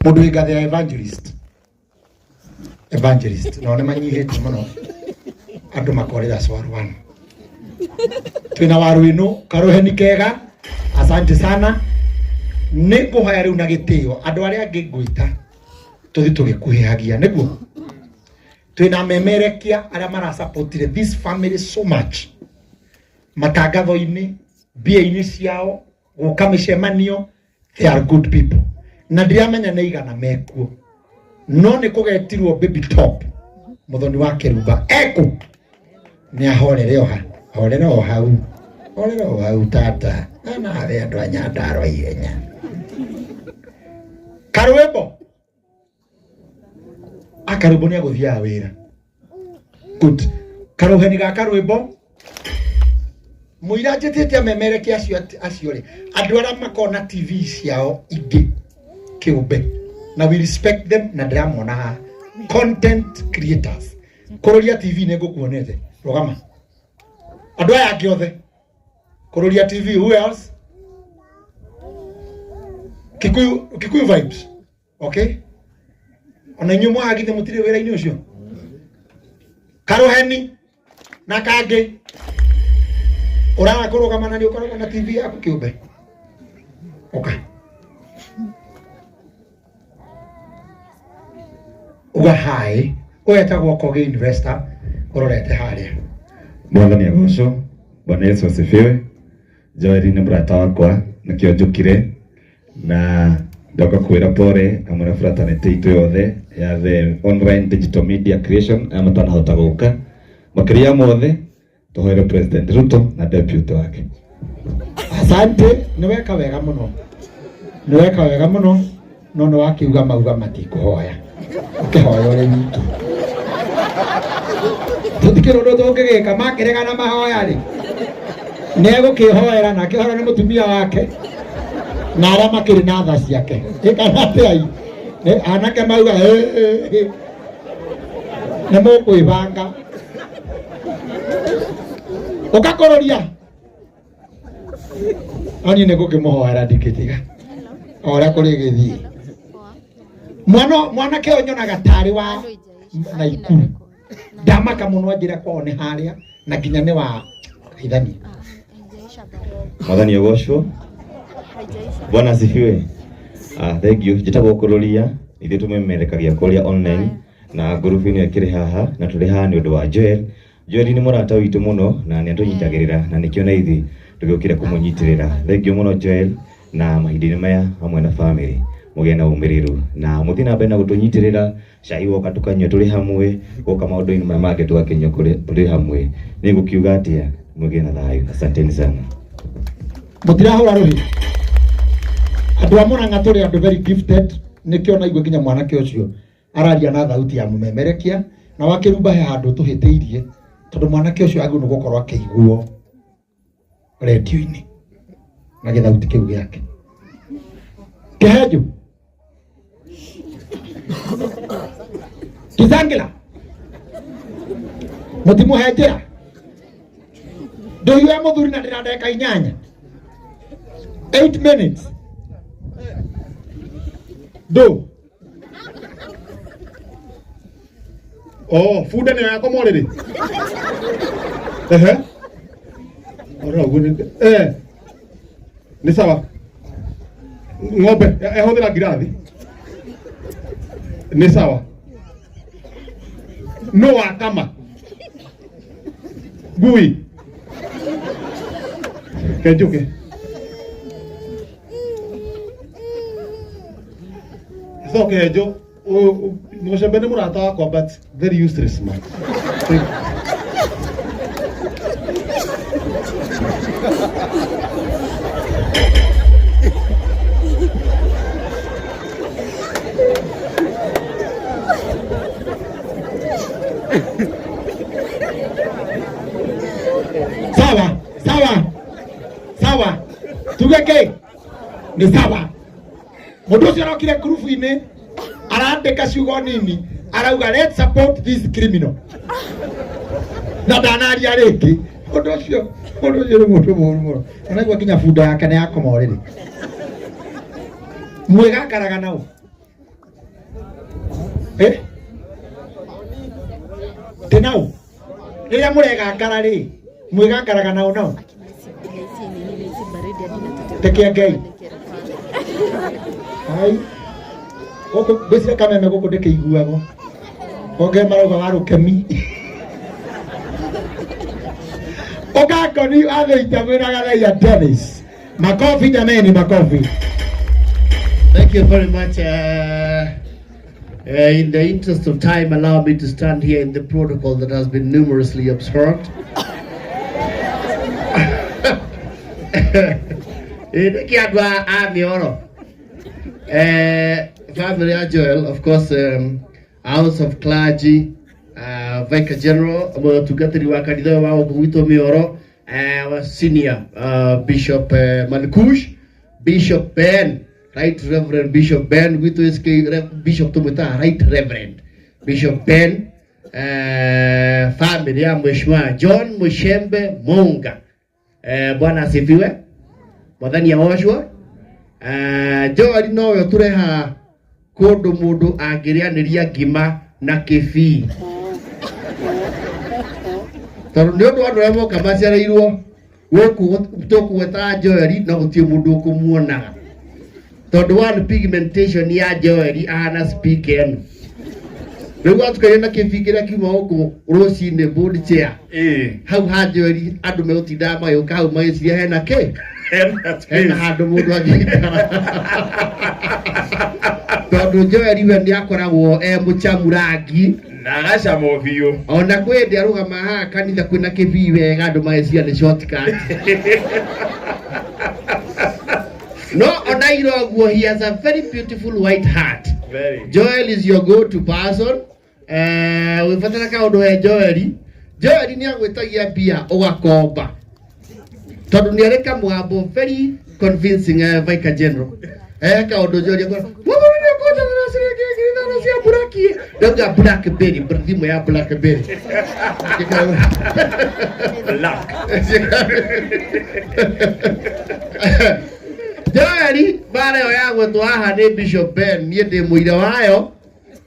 Mũndũ wĩ ngathe ya evangelist, evangelist nao nĩ manyihĩte mũno, andũ makorĩra cwarwan. Twĩna waru ĩno karũheni kega, asante sana. Nĩ ngũhoya rĩu na gĩtĩo andũ arĩa angĩ ngwĩta tũthi tũgĩkuhĩhagia, nĩguo twĩna memerekia arĩa marasupportire this family so much matangatho-inĩ, mbia-inĩ ciao, gũka mĩcemanio. They are good people na ndiramenya nĩ igana mekuo, no nĩ kũgetirwo baby top muthoni wa kĩrumba eku nĩ ahorere oha horere o hau, horere o hau tata anawe andũ a Nyandarua ihenya karwĩmbo akarwĩmbo nĩ agũthiaga wĩra. Good. Karũheni ga karwĩmbo mũira njĩtĩte amemereke acio acio rĩ, andũ arĩa makoragwo na TV ciao ingĩ kĩũmbe, na we respect them, na ndĩramona haha content creators kũrũria TV nĩ ngũkuonete rũgama. Andũ aya angĩ othe kũrũria TV, who else? Kikuyu, Kikuyu vibes. Okay, ona inyuĩ mwahagithe mũtirĩ wĩra-inĩ ũcio karũheni na kangĩ ũraga kũrũgama na nĩ ũkoragwo na TV yaku kĩũmbe. Ũka uga hi, ũyũ etagwo Kogi Investor ũrorete harĩa. Mwathani agocwo. Bwana Yesu asifiwe. Joeli nĩ mũrata wakwa, nĩkĩo njũkire na ndoka kwĩra pole hamwe na fraternity itũ yothe ya the online digital media creation arĩa matanahota gũka. Makĩria ya mothe tũhoere President Ruto na deputy wake. Asante, nĩ weka wega mũno, nĩ weka wega mũno, no nĩ wakiuga mauga matikũhoya, ũkĩhoya ũrĩ wiki. Tũtikĩrĩ ũndũ tũngĩgĩka makĩrega na mahoya rĩ, nĩ egũkĩhoera na akĩhoera nĩ mũtumia wake na arĩa makĩrĩ na tha ciake. Ĩkana atĩa anake mauga "Ĩ, ĩ, ĩ." Nĩ mũkwĩbanga ũkakũrũria no niĩ nĩ ngũkĩmũhoera ndingĩtiga o ũrĩa kũrĩ gĩthiĩ. Mwana mwanake ũyũ nyonaga tarĩ wa Naikuru, ndamaka mũno anjĩra kwao nĩ harĩa na nginya nĩ wa ithani. Mwathani agocwo. Bwana asifiwe. Ah, thank you. Njĩtagwo Kũrũria, ithuĩ tũmemerekagia kũrĩa online na ngurubu ĩno ĩkĩrĩ haha na tũrĩ haha nĩ ũndũ wa Joel. Joel nĩ mũrata witũ mũno na nĩ atũnyitagĩrĩra na nĩkĩo na ithuĩ tũgĩũkire kũmũnyitĩrĩra. Thank you mũno Joel, na mahinda-inĩ maya hamwe na family mũgĩe na ũmĩrĩru na mũthiĩ na mbere na gũtũnyitĩrĩra. Cai woka tũkanyua tũrĩ hamwe, woka maũndũ-inĩ maya mangĩ tũgakĩnyua tũrĩ hamwe. Nĩ ngũkiuga atĩa, mũgĩe na thayũ. Asanteni sana. Mũtirahũra rũhĩ andũ a Mũrang'a, tũrĩ andũ very gifted, nĩkĩo naigua nginya mwanake ũcio araria na thauti ya mũmemerekia na wakĩrumba he handũ tũhĩtĩirie, tondũ mwanake ũcio agĩrĩirwo nĩ gũkorwo akĩiguo redio-inĩ na gĩthauti kĩu gĩake kĩhenju kicangĩra mũtimũhe njĩra ndũhiũ ya mũthuri na ndĩna ndagĩka 8, 8 minutes ndũ. Oh, bunda nĩyo yakoma ũrĩrĩ. Ehe. Ora ũguo nĩ eh. Nĩ sawa. Ng'ombe ehũthĩra ngirathi. Nĩ sawa. No wakama. Ngui. Kenjuke. Coke njo mũcembe nĩ mũrata wakwa but very useless man. Thank you. Sawa sawa sawa, tuge kĩ nĩ sawa. Mũndũ ũcio arokire ngurubu-inĩ arandĩka ciugo nini, arauga, "Let's support this criminal," na ndanaria rĩngĩ. Ũndũ ũcio nĩ mũndũ mũru mũno. Anaigua nginya bunda yake nĩ yakoma ũrĩrĩ mwĩgakaraga nao. Eh? Tenau rĩrĩa mũregangara rĩ mwĩgangaraga nao nao tekia Ngai ai gũkũ ngwĩciria kameme gũkũ ndĩkĩiguagwo onge marauga wa rũkemi ũkangoni athĩita mwĩna gathaia Dennis. Makofi jameni, makofi. Thank you very much. In the interest of time, allow me to stand here in the protocol that has been numerously observed. Nĩkĩ andũ a mĩoro? Family ya Joel, of course, House of Clergy, Vicar General, mũtungatĩri wa kanitha ũyũ wa gũkũ gwitũ mĩoro, our senior Bishop Mankush, Bishop Ben, Right Reverend Bishop Ben, gwitũ SK Bishop tũmwĩtaga Right Reverend Bishop Ben, family ya Mheshimiwa John Mushembe Munga. Bwana asifiwe. Mwathani agocwo. Joel nowe ũtũrehaga kũndũ mũndũ angĩrĩanĩria ngima na kĩbii tondũ nĩ ũndũ andũ arĩa moka macereirwo gũkũ tũkũgwetaga Joel no gũtirĩ mũndũ ũkũmuonaga tondũ one pigmentation ya Joel ahana speaker ĩno rĩu watukanio na kĩbii kĩrĩa kiuma gũkũ rũcinĩ board chair hau ha Joel andũ megũtindaga magĩũka hau magĩciria hena kĩ hena handũ mũndũ angĩikara tondũ Joel we nĩ akoragwo e mũcamu rangi na agacama biũ. Ona kwĩ hĩndĩ arũgama haha kanitha kwĩna kĩbii wega andũ magĩciria nĩ shortcut no ona ira ũguo he has a very beautiful white heart. Very. Joel is your go to person. Wĩbatara kaũndũ he Joel. Joel nĩ agwĩtagia mbia ũgakomba tondũ nĩ arĩ kamũgambo very convincing, Vicar General kaũndũ Joel akora mũthuri nĩ ũkũnjethera ciringi 5,000 cia buraki ndauga blackberry thimũ ya blackberry. Black. Joel mbara ĩyo ya gwetwo haha nĩ Bishop Ben niĩ ndĩ mũira wayo.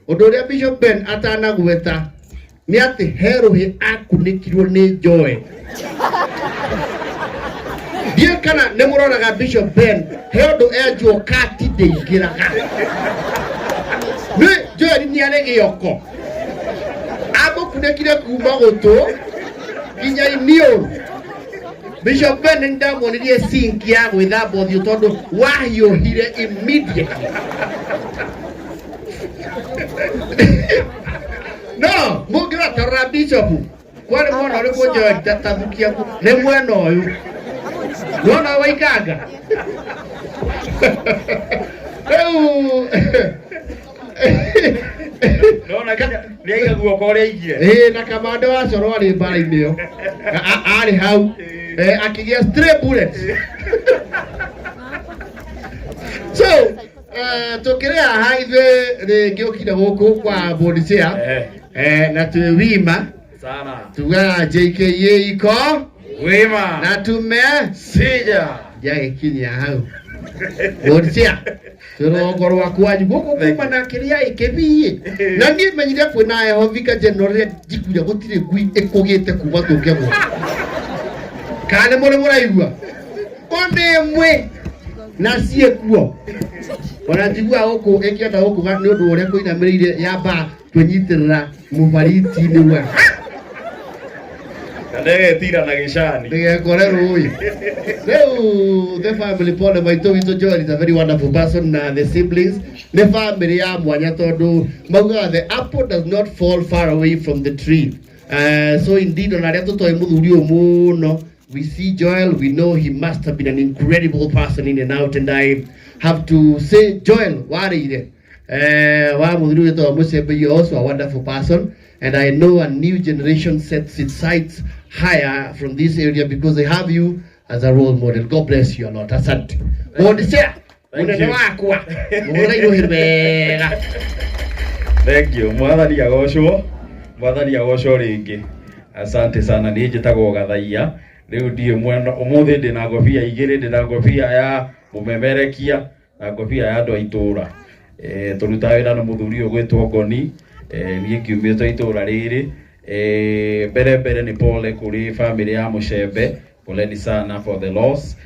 Ũndũ ũrĩa Bishop Ben atanagweta nĩ atĩ he rũhĩ akunĩkirwo nĩ Joel. Ndiũĩ kana nĩ mũroraga Bishop Ben he ũndũ enjwo kati ndĩingĩraga. Nĩ Joel nĩ arĩ gĩoko amũkunĩkire kuma gũtũ nginya iniũrũ. Bishop Ben nĩ ndamuonirie sink ya gwĩthamba ũthiũ tondũ wahiũhire immediately. No mũngĩrora tarora Bishop kwarĩ mwena ũrĩkũ Joel tathukia nĩ mwena ũyũ nona waikanga rĩu. Nona nginya nĩ aiga guoko ũrĩa aigire. Ĩĩ na kamande wa coro arĩ mbara-inĩ ĩyo arĩ hau akĩgĩa stray bullets so tũkĩrĩ haha ithuĩ rĩngĩ ũkire gũkũ kwa board chair na twĩ wima Sana. Tugaga JKA iko wima na tume sija ndiagĩkinyia hau board chair rũgongo rwa kwanyu gũkũ kuma na kĩrĩa ĩkĩbii na niĩ menyire kwĩna heho Vicar General rĩrĩa njiguire gũtirĩ ngui ĩkũgĩte kuma tũke gũkũ kana nĩ mũrĩ mũraigua ona ĩmwe na ciĩkuo ona njiguaga gũkũ ĩkĩenda gũkũga nĩ ũndũ wa ũrĩa kũinamĩrĩire yamba kwĩnyitĩrĩra mũbariti-inĩ wa Na ndegetira na gĩcani. Ndĩgekore rũĩ rĩu. The family, pole maitũ witũ Joel is a very wonderful person na the siblings nĩ family ya mwanya tondũ maugaga the apple does not fall far away from the tree. So indeed ona arĩa tũtoĩ mũthuri ũyũ mũno, we see Joel, we know he must have been an incredible person in and out, and I have to say Joel warĩire wa mũthuri wĩtagwo Mũcembe, you are also a wonderful person, and I know a new generation sets its sights higher from this area because they have you as a role model. God bless you a lot. Asante. Board chair. Thank Mũnene you. wakwa. Mũhũra irũhĩ wega. Thank you. Mwathani agocwo. Mwathani agocwo rĩngĩ. Asante sana. Niĩ njĩtagwo Gathaia. Rĩu ndiĩ mwena ũmũthĩ ndĩ na ngobia igĩrĩ, ndĩ na ngobia ya mũmemerekia na ngobia ya andũ a itũũra. Tũrutaga wĩra na mũthuri ũyũ gwĩtwo Ngoni. Niĩ ngiumĩte itũra rĩrĩ. Mbere mbere nĩ pole kũrĩ family ya Mũcembe, poleni sana for the loss.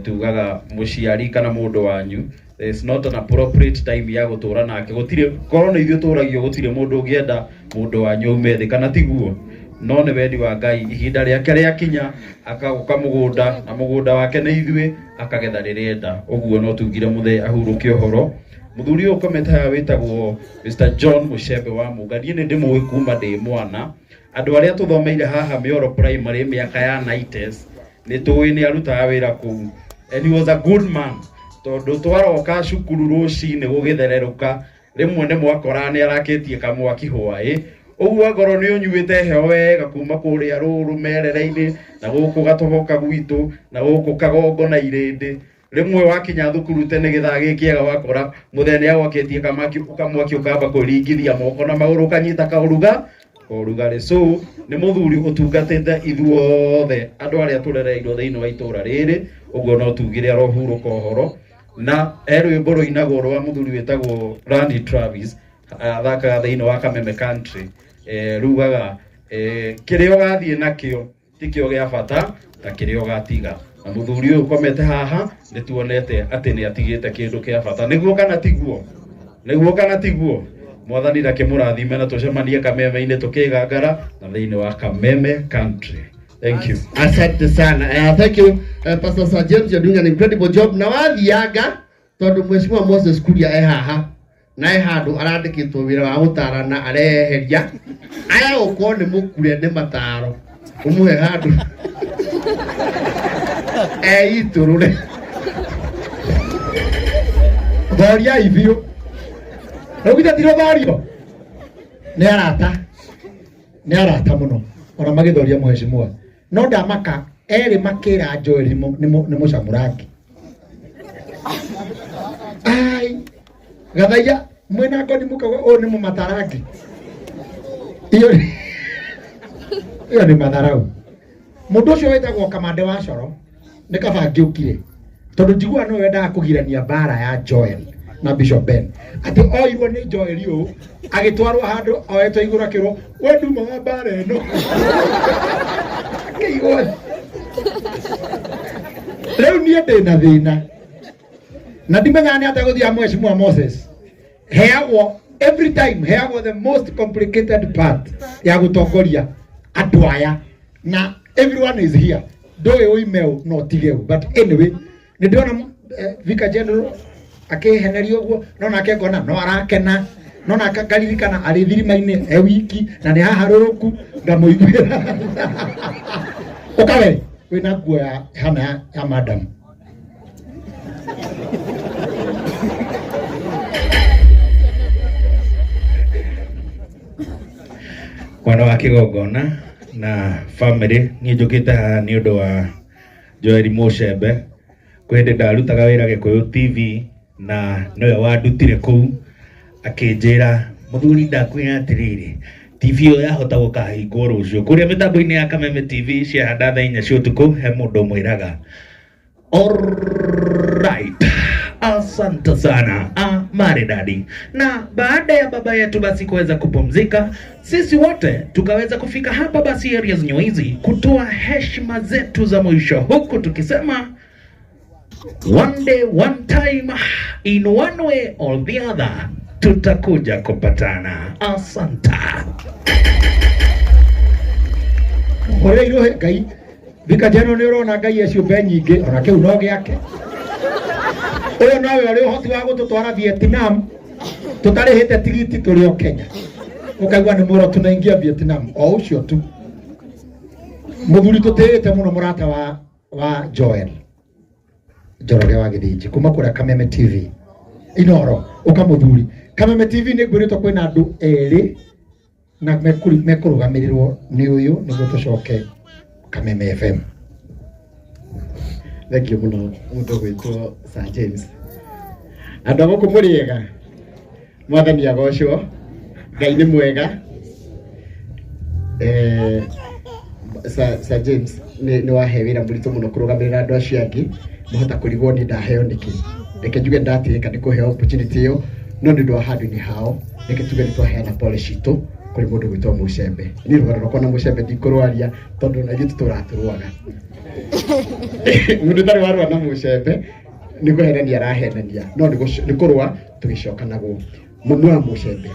Tugaga mũciari kana mũndũ wanyu, it's not an appropriate time ya gũtũra nake. Gũtirĩ korwo nĩ ithuĩ tũragio, gũtirĩ mũndũ ũngĩenda mũndũ wanyu aume thĩ, kana tiguo? No nĩ wendi wa Ngai, ihinda rĩake rĩakinya akagoka mũgũnda, na mũgũnda wake nĩ ithuĩ, akagetha rĩrĩenda. Ũguo no tugire mũthee ahurũke ũhoro. Mũthuri ũyũ ũkomete haha wĩtagwo Mr John Mũcembe wa Mũnga, niĩ nĩ ndĩmũĩ kuma ndĩ mwana. Andũ arĩa tũthomeire haha Mĩoro Primary mĩaka ya 90s nĩ tũĩ nĩ arutaga wĩra kũu, and he was a good man, tondũ twaroka cukuru rũcinĩ gũgĩthererũka, rĩmwe nĩ mwakora nĩ arakĩtie kamwaki hwaĩ ũguo. Angorwo nĩ ũnyuĩte heho wega kuma kũrĩa rũrũ merere-inĩ na gũkũ gatogoka gwitũ na gũkũ kagongo na irĩndĩ, rĩmwe wakinya thukuru tene gĩthaa gĩkĩega, wakora mũthenya nĩ agwakĩtie kamaki, kamwaki, ũkamba kwĩringithia moko na magũrũ, ũkanyita kaũruga ũrugarĩ. So nĩ mũthuri ũtungatĩte ithuothe andũ arĩa tũrereirwo thĩinĩ wa itũra rĩrĩ. Ũguo no tugire arohurũka ũhoro. Na he rwĩmbo rũinagwo rwa mũthuri wĩtagwo Randy Travis, athakaga thĩinĩ wa Kameme Country, rugaga kĩrĩa ũgathiĩ nakĩo tikĩo gĩa bata ta kĩrĩa ũgatiga. Na mũthuri ũyũ ũkomete haha nĩ tuonete atĩ nĩ atigĩte kĩndũ kĩa bata. Nĩguo kana tiguo? Nĩguo kana tiguo? Mwathani ndakĩmũrathime, na tũcemanie Kameme-inĩ tũkĩgangara na thĩinĩ wa Kameme Country. Thank you. Asante sana. Thank you, Pastor Sir James, you're doing an incredible job. Na wathianga tondu Mheshimiwa Moses Kuria e haha na e handũ arandĩkĩtwo wĩra wa gũtarana, areheria aya gũkorwo nĩ mũkure nĩ mataro, ũmũhe handũ eitũrũre. Thoriai biũ rĩu, githĩ ti rũthorio? Nĩ arata, nĩ arata mũno, ona magĩthoria mheshimiwa no ndamaka erĩ makĩra Joel nĩ mũcamũrangi. Ai gathaia mwĩna ngoni mũkauga ũyũ nĩ mũmatarangi. Iyo nĩ matharau. Mũndũ ũcio wĩtagwo Kamande wa Coro nĩ kaba angĩũkire, tondũ njiguaga nĩwe wendaga kũgirania mbara ya Joel na Bishop Ben, atĩ oirwo nĩ Joel ũũ agĩtwarwo handũ oetwo igũrũ, akĩrwo we nduma wa mbara ĩno. Akĩigwo rĩu niĩ ndĩ na thĩna na ndimenyaga nĩ atĩa gũthiaga. Mheshimiwa Moses heagwo every time, heagwo the most complicated part ya gũtongoria andũ aya, na everyone is here, ndũĩ ũime ũ no tige ũ. But anyway, nĩ ndĩrona Vicar General akĩhenerio ũguo, no nake ngona no arakena, no nake ngaririkana arĩ thirima-inĩ e wiki na nĩ haharũrũku, ngamũiguĩra. Ũkawe wĩna nguo ya hana ya madam. Mwana wa kĩgongona na family, niĩ njũkĩte haha nĩ ũndũ wa Joel Mũcembe. Kwĩ hĩndĩ ndarutaga wĩra Gĩkũyũ TV na nĩwe wandutire kũu, akĩnjĩra, "Mũthuri, ndakwĩra atĩrĩrĩ, TV ĩyo yahota gũkahingwo rũciũ." Kũrĩa mĩtambo-inĩ ya Kameme TV ciahanda thaa 4 cia ũtukũ, he mũndũ ũmwĩraga, "Alright. Asante sana. Ah, maridadi." Na baada ya baba yetu basi kuweza kupumzika, sisi wote tukaweza kufika hapa basi areas Nyuizi kutoa heshima zetu za mwisho, huku tukisema one day, one time, in one way or the other, tutakuja kupatana. Asante. Ũrĩa irohe Ngai Vicar General, nĩ ũrona Ngai e ciũmbe nyingĩ, ona kĩu no gĩake. Ũyũ nowe ũrĩ ũhoti wa gũtũtwara Vietnam tũtarĩhĩte tigiti tũrĩ o Kenya, ũkaigua nĩ mwĩro tunaingia Vietnam. O ũcio tu mũthuri tũtĩĩte mũno, mũrata wa Joel Njoroge wa Gĩthĩnji kuma kũrĩa Kameme TV Inoro. Ũka mũthuri. Kameme TV nĩ ngwĩrĩtwo kwĩna andũ erĩ na mekũrũgamĩrĩrwo nĩ ũyũ nĩguo tũcoke Kameme FM. Thank you mũno, mũndũ gwĩtwo Sir James. Andũ a gũkũ, mũrĩ ega? Mwathani agocwo. Ngai nĩ mwega. Sir James, nĩ wahe wĩra mũritũ mũno kũrũgamĩrĩra andũ acio angĩ. Mahota kũrigwo niĩ ndaheo nĩkĩ. Reke njuge ndatĩĩka nĩ kũheo opportunity ĩyo. No nĩ ũndũ wa handũ-inĩ hao, reke tuge nĩ twaheana pole citũ kũrĩ mũndũ gwĩtwo Mũcembe. Niĩ rũgano rwakwa na Mũcembe ndikũrwaria tondũ na ithuĩ tũtũraga tũrũaga. Mũndũ ũtarĩ warũa na Mũcembe nĩ kũhenania arahenania, no nĩ kũrũa tũgĩcokanagwo. Mamu wa Mũcembe,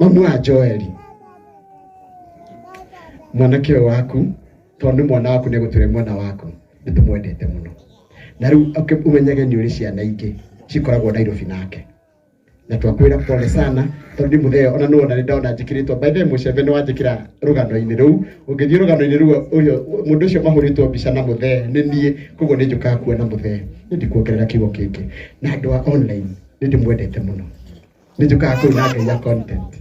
mamu wa Joeli, mwanake ũyũ waku tondũ nĩ mwana waku nĩ egũtũre mwana waku, nĩ tũmwendete mũno. Na rĩu ũmenyage nĩ ũrĩ ciana ingĩ cikoragwo Nairobi nake, na twakwĩra pole sana tondũ nĩ mũthee ona nĩwona nĩ ndona njĩkĩrĩtwo. By the way, Mũcembe nĩ wanjĩkĩra rũgano-inĩ rũu, ũngĩthiĩ rũgano-inĩ rũu ũrĩa mũndũ ũcio mahũrĩtwo mbica na mũthee nĩ niĩ, koguo nĩ njũkaga kuona mũthee. Nĩ ndikuongerera kiugo kĩngĩ. Na andũ a online nĩ ndĩmwendete mũno, nĩ njũkaga kũu na ngai ya content,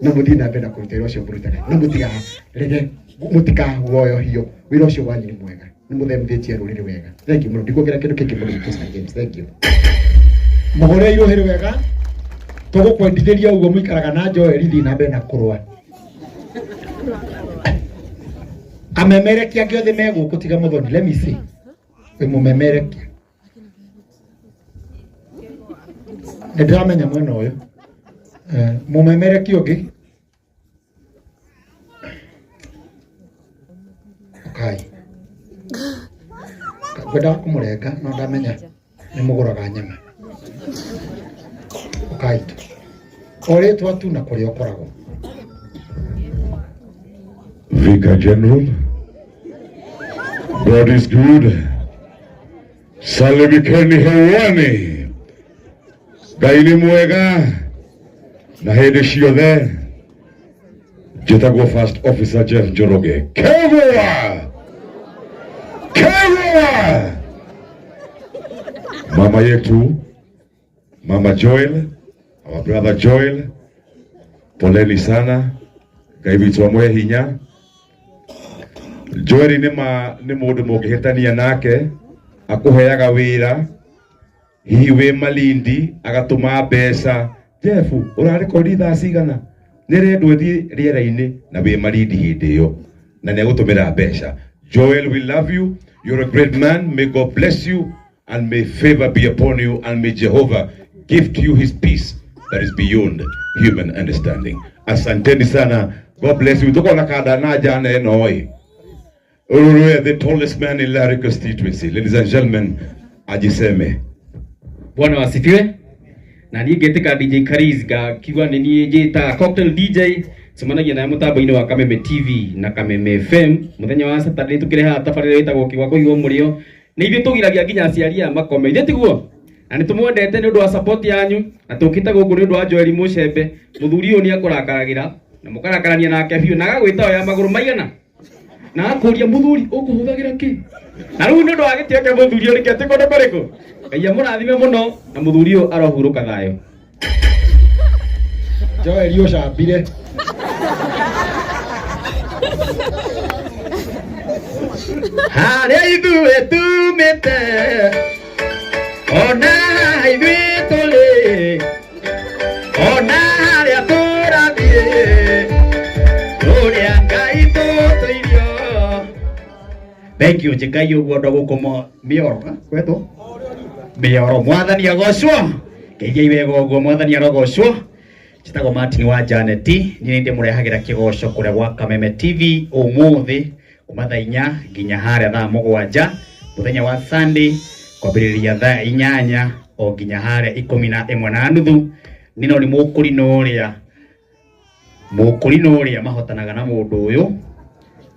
na mũthiĩ na mbere na kũruta wĩra ũcio mũrutaga, na mũtikarege, mũtikaguoyohio, wĩra ũcio wanyu nĩ mwega, nĩ mũthemithĩtie rũrĩrĩ wega. Thank you mũno, ndikuongerera kĩndũ kĩngĩ mũno. Mr. James, thank you. Mũhũre irũhĩ wega, tũgũkwendithĩria ũguo mũikaraga na Joel, thiĩ na mbere na kũrũa. Amemerekia angĩ othe me gũkũ tiga Mũthoni, let me see wĩ mũmemerekia. Nĩ ndĩramenya mwena ũyũ. Mũmemerekia ũngĩ ũkai, ngwendaga kũmũrenga no ndamenya nĩ mũgũraga nyama. Ũkai tu o rĩtwa tu na kũrĩa ũkoragwo. Vicar General, God is good. Salimikeni hewani. Ngai nĩ mwega na hĩndĩ ciothe. Njĩtagwo First Officer Jeff Njoroge. Kegwa! Kegwa! Mama yetu, Mama Joel, our brother Joel, poleni sana. Ngai witũ amũhe hinya. Joel nĩ ma nĩ mũndũ mũngĩhĩtania nake, akũheaga wĩra hihi wĩ Malindi, agatũma mbeca. Jeff, ũrarekodi thaa cigana? Nĩrendwo ĩthiĩ rĩera-inĩ na wĩ Malindi hĩndĩ ĩyo, na nĩegũtũmĩra mbeca. Joel, we love you. You're a great man. May God bless you and may favor be upon you, and may Jehovah give to you his peace that is beyond human understanding. Asanteni sana. God bless you. Tuko na kada na jana eno ĩ. Ururwe, the tallest man in Lari constituency. Ladies and gentlemen, ajiseme. Bwana wasifiwe. Na niĩ ngetĩka DJ Kariz ngakiuga nĩ niĩ njĩtaga Cocktail DJ, cemanagia naye mũtambo-inĩ wa Kameme TV na Kameme FM mũthenya wa Saturday, tũkĩrehaga tabarĩra ĩtagwo Kĩgwa Kũigwo Mũrĩo. Nĩ ithuĩ tũgiragia nginya aciari aya makome, ithuĩ tiguo, na nĩ tũmwendete nĩ ũndũ wa support yanyu, na tũkĩte gũkũ nĩ ũndũ wa Joel Mũcembe. Mũthuri ũyũ nĩ akũrakaragĩra na mũkarakarania nake biũ, na agagwĩta ya magũrũ maigana na akũria mũthuri ũkũhũthagĩra kĩ, na rĩu nĩ ũndũ wa gĩtĩo kĩa mũthuri ũyũ nĩkĩo atĩ kũndũ kũrĩkũ. Ngai amũrathime mũno na mũthuri ũyũ arohurũka thayũ. Joel ũcambire. Harĩa ithuĩ tumĩte ona ithuĩ tũrĩ ona harĩa tũrathiĩ tũrĩa Ngai tũtũirio. Thank you, njĩkai ũguo andũ a gũkũ mĩoro kwetwo mĩoro. Mwathani agocwo, ngeithiai wega ũguo, mwathani arogocwo. Njĩtagwo Martin wa Janet, niĩ nĩ ndĩmũrehagĩra kĩgoco kũrĩa gwa Kameme TV ũmũthĩ kuma thaa 4 nginya harĩa thaa 7, mũthenya wa Sunday kwambĩrĩria thaa 8 o nginya harĩa 11:30. Nino nĩ mũkũrinũ ũrĩa mũkũrinũ ũrĩa mahotanaga na mũndũ ũyũ,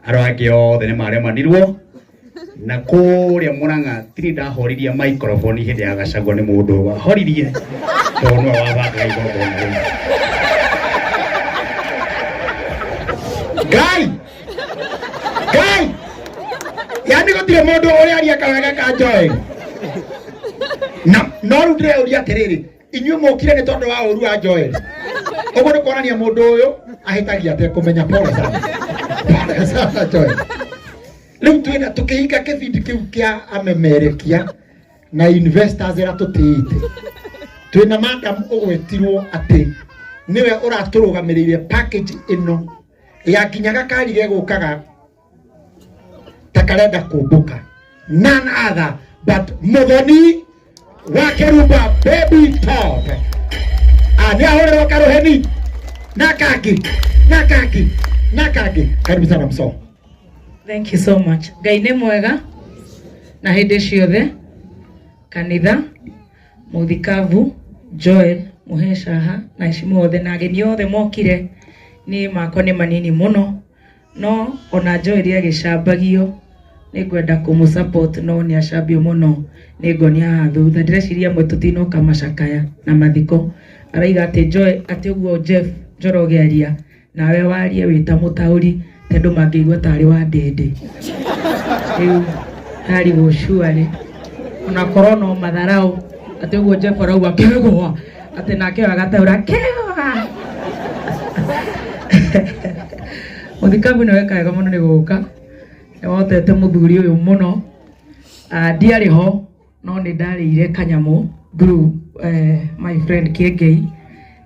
arĩa angĩ othe nĩ maremanirwo na kũrĩa Murang'a. Tiri ndahoririe microphone hĩndĩ ya Gachagua, nĩ mũndũ ũyũ wahoririe tondũ nĩwe wabangaga igongona rĩu. Ngai Ngai, yani gũtirĩ mũndũ ũrĩaria kawega ka Joel, na no rĩu ndĩreuria atĩrĩrĩ, inyuĩ mũkire nĩ tondũ wa ũru wa Joel? Ũguo nĩ kuonania mũndũ ũyũ ahĩtagia atekũmenya. Pole sana, pole sana Joel. Rĩu twĩna tũkĩhinga kĩbindi kĩu kĩa amemerekia na investors ĩrĩa tũtĩĩte, twĩna madam ũgwetirwo atĩ nĩwe ũratũrũgamĩrĩire package ĩno ya nginya gakari gegũkaga ta karenda kũmbũka, none other but Muthoni. Wa Kĩrumba Baby Top. Ah, nĩ ahũrĩrwo karũheni na kangĩ na kangĩ na kangĩ. Karibu sana mso. Thank you so much. Ngai nĩ mwega na hĩndĩ ciothe. Kanitha, Mũthikabu, Joel, Mũhecaha na heshimu othe na ageni othe mokire, niĩ makwa nĩ manini mũno, no ona Joel agĩcambagio nĩ ngwenda kũmũ support, no nĩ acambio mũno nĩ ngoni haha thutha. Ndĩreciria amwe tũtinoka macakaya na mathiko, araiga atĩ Joel atĩ ũguo Jeff Njoroge aria nawe warie wĩ ta mũtaũri tondũ mangĩigua tarĩ wa ndĩndĩ rĩu ndarigwo sure onakorwo no matharau atĩ ũguo Jeff arauga kĩgwa atĩ nake agataũra kĩgwa. Mũthikabu nĩ weka wega mũno nĩ gũka, nĩ wotete mũthuri ũyũ mũno. Ndiarĩ ho no nĩ ndarĩire kanyamũ through my friend Kĩengei,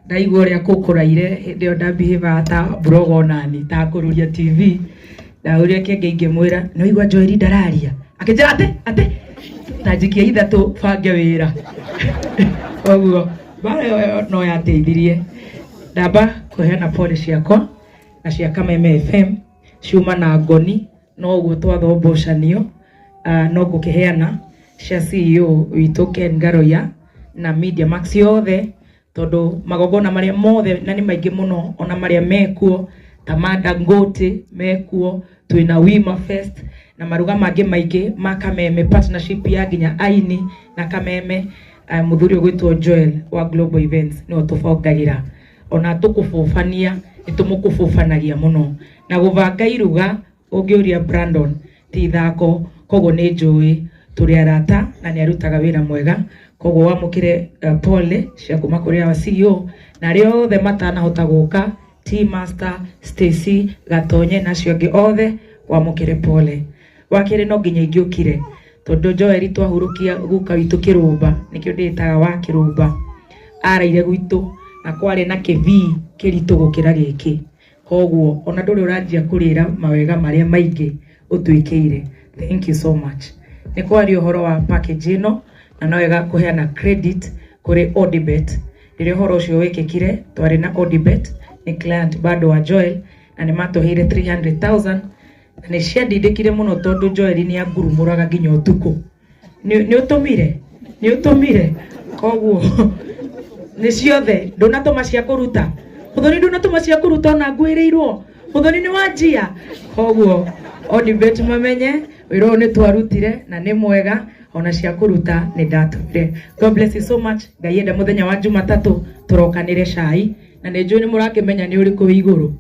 ndaigua ũrĩa kũkũraire hĩndĩ ĩyo ndambihĩbaga ta blog onani ta kũrũria TV. Ndahũrire Kĩengei ngĩmwĩra nĩ waigua Joeli ndararia, akĩnjĩra atĩ atĩ ta njikia ithatũ bange wĩra. Koguo mbara ĩyo no yateithirie. Ndamba kũheana pole ciakwa na cia Kameme FM ciuma na ngoni no ũguo twathombũcanio, no ngũkĩheana cia CEO witũ Ken Ngaroia na Media Max yothe, tondũ magongona marĩa mothe na nĩ maingĩ mũno, ona marĩa mekuo ta Manda Ngũti mekuo, twĩna Wima Fest na maruga mangĩ maingĩ ma Kameme, partnership ya nginya aini na Kameme. Mũthuri ũgwĩtwo Joel wa Global Events nĩwe tũbangagĩra, ona tũkũbũbania nĩ tũmũkũbũbanagia mũno na gũbanga iruga. Ũngĩũria Brandon ti ithako, koguo nĩ njũĩ tũrĩ arata na nĩ arutaga wĩra mwega. Koguo wamũkĩre pole cia kuma kũrĩ our CEO na arĩa othe matanahota gũka, T Master, Stacy Gatonye na acio angĩ othe, wamũkĩre pole. Wa kerĩ, no nginya ingĩũkire tondũ Joel twahurũkia guka witũ Kĩrũmba, nĩkĩo ndĩĩtaga wa Kĩrũmba, araire gwitũ na kwarĩ na kĩbii kĩritũ gũkĩra gĩkĩ. Koguo ona ndũrĩ ũranjia kũrĩra mawega marĩa maingĩ ũtwĩkĩire. Thank you so much. Nĩ kwaria ũhoro wa package ĩno na no wega kũheana credit kũrĩ Odibet. Rĩrĩa ũhoro ũcio wĩkĩkire twarĩ na Odibet, nĩ client bado wa Joel, na nĩ matũheire 300,000 na nĩ ciandindĩkire mũno tondũ Joel nĩ angurumũraga nginya ũtukũ, nĩ ũtũmire nĩ ũtũmire. Koguo nĩ ciothe ndũnatũma cia kũruta mũthoni, ndũnatũma cia kũruta ona ngwĩrĩirwo mũthoni nĩ wanjia. Koguo Odibet mamenye wĩra ũyũ nĩ twarutire na nĩ mwega, ona cia kũruta nĩ ndatũmire. God bless you so much. Ngai enda mũthenya wa Jumatatũ tũrokanĩre cai na nĩ njũĩ nĩ mũrakĩmenya nĩ ũrĩkũ wĩ igũrũ.